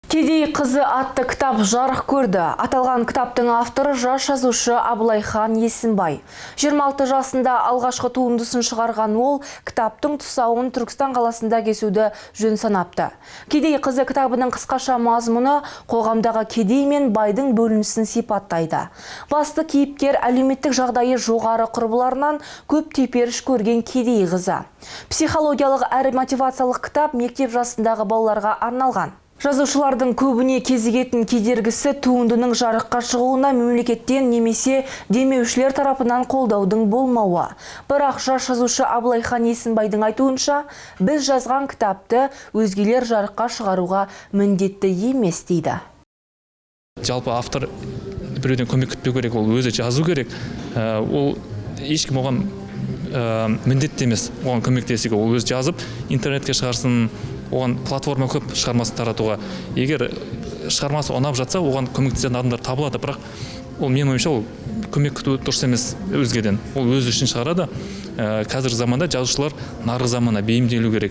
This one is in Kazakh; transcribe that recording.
«Кедей қызы» атты кітап жарық көрді. Аталған кітаптың авторы – жас жазушы Абылайхан Есімбай. 26 жасында алғашқы туындысын шығарған ол кітаптың тұсауын Түркістан қаласында кесуді жөн санапты. «Кедей қызы» кітабының қысқаша мазмұны қоғамдағы кедей мен байдың бөлінісін сипаттайды. Басты кейіпкер – әлеуметтік жағдайы жоғары құрбыларынан көп теперіш көрген кедей қызы. Психологиялық әрі мотивациялық кітап мектеп жасындағы балаларға арналған. Жазушылардың көбіне кезігетін кедергісі – туындының жарыққа шығуына мемлекеттен немесе демеушілер тарапынан қолдаудың болмауы. Бірақ жас жазушы Абылайхан Есімбайдың айтуынша, біз жазған кітапты өзгелер жарыққа шығаруға міндетті емес дейді. Жалпы, автор біреуден көмек күтпеу керек, ол өзі жазу керек. Ол ешкім оған міндетті емес оған көмектесуге. Ол өзі жазып, интернетке шығарсын, оған платформа көп шығармасын таратуға. Егер шығармасы ұнап жатса, оған көмектесетін адамдар табылады. Бірақ ол, менің ойымша, ол көмек күту дұрыс емес өзгеден. Ол өзі үшін шығарады. Қазіргі заманда жазушылар нарық заманына бейімделу керек.